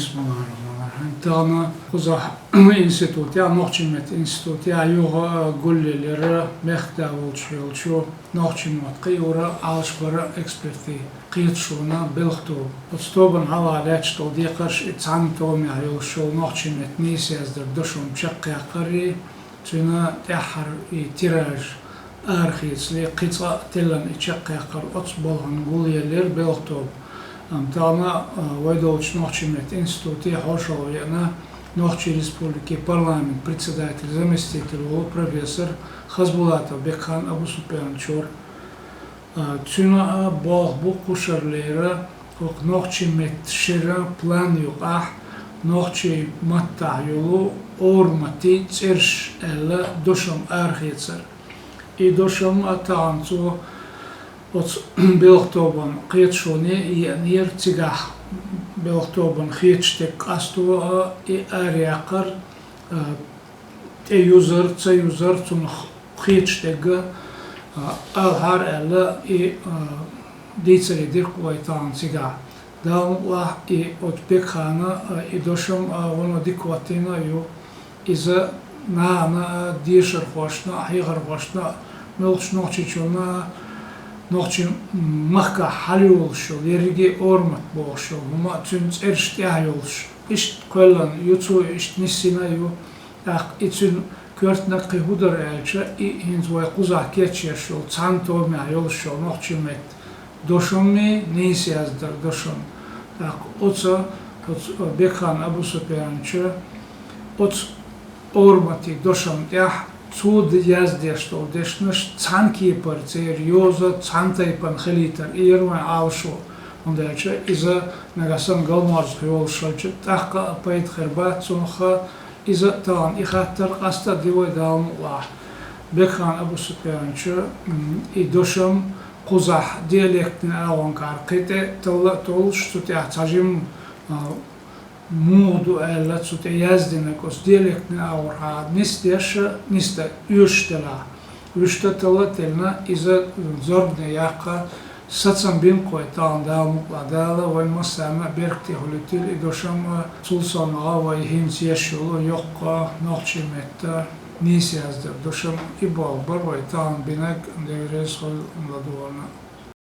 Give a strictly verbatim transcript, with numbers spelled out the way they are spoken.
Бисмиллахир-рахманир-рахим. Тахана кхузахь институтехь, нохчийн меттан институтехь юха гулъелира мехкда волчу хилчу нохчийн мотт кхиоран Ӏалашбаран экспертийн кхеташонан белхан тоба. Оцу тобанна хьалха лаьтташ долу декхарш и цхьана томехь йолуш йолу нохчийн меттан нийса яздаран дошам чекхъяккхаррий, цуьнан тӀаьххьара и тираж арахецале, кхин цкъа а теллина и чекхъяккхар, оцу балхана гулъеллера белхан тоба. Амма тахана, а, вай долчу нохчийн меттан институте хьошалгӀа веана Нохчийн Республикин парламентан председателан заместитель волу профессор Хазбулатов Бекхан Абусупьянович вара. А, цуьнан а болх бу кхушарлера хӀокху нохчийн меттан шеран план юкъахь нохчийн маттахь йолу орматийн цӀераш аьлла дошам арахецар. И дошам а тахана цо оцу белхан тобан кхеташоне еанера, цигахь белхан тобан хеташ дерг къасто а и араяьккхар, а, тӀе юзар, ца юзар, цунах кхеташ дерг а, а, алахьара аьлла, и, а, дийцаре дира-кх вай тахана цигахь. Дала мукъалахь, и оцу Бекхана, а, и дошам, а, вуно дика хӀоттийна а ю. Иза нахана а, дешархошна а, хьехархошна а, муьлххачу нохчичунна а, нохчийн махкахь хьалайолуш йолу ерриге а ормат бохуш йолу хӀума а, цуьнан цӀераш тӀехь йолуш, иштта кхоьллина ю цо, иштта нисйина а ю. ТӀаккха и цуьнан коьртаниг кхин хӀун дара аьлча, и хӀинца вай кхузахь кечъеш йолу цхьана томехь йолуш йолу нохчийн меттан дошаммий, нийса яздаран дошам. ТӀаккха оцу, оцу Бекхан Абусупьяновича оцу орматийн дошам тӀехь цо д-, яздеш долу дешнаш цхьана кепара церан йоза, цхьана тайпана хилийтар, и яра вайн Ӏалашо, хӀунда аьлча иза нагахь санна галморзах йолуш хилча, тӀаккха а пайда хир бац цунах. Иза а тахана и хаттар къаста а ди вай, Дала мукъалахь. Бекхан Абусупьяновича, м, и дошам кхузахь диалектийн агӀонкара кхин тӀе талла а толлуш, цу тӀехь цхьа жимма, а, муха ду аьлла, цу тӀе яздинарг оцу диалектийн агӀорхьа нисдеш а, нисдан оьшуш делахь, вуьшта талла а теллина, иза зорбане яккха сацам бина-кх вай тахана, Дала мукъалахь. Дала вайн массарна а беркате хуьлуьйтийла и дошам а, цул совнаха вай хӀинца еш йолу йоккха нохчийн меттан нийса яздаран дошам. И болх бара вай тахана бинарг, Дела реза хуьлда ладогӀарна.